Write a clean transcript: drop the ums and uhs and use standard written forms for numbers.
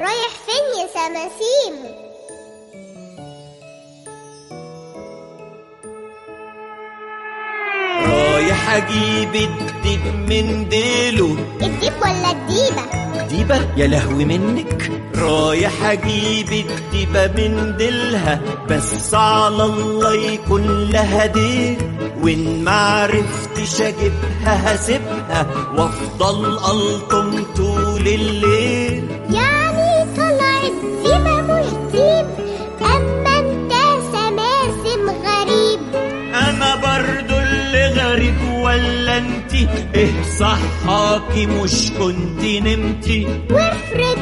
رايح فين يا سماسيم؟ رايح اجيب الديب من ديله. الديب ولا الديبة؟ ديبة يا لهوي منك. رايح اجيب الديبة من ديلها، بس على الله يكون لها ديل، وإن معرفتش اجيبها هسيبها وافضل ألطم طول الليل. يعني طلعت ديبة مش ديب، اما انت سماسم غريب. انا برضو اللي غريب ولا انتي؟ ايه صحاكي مش كنتي نمتي؟ وافرض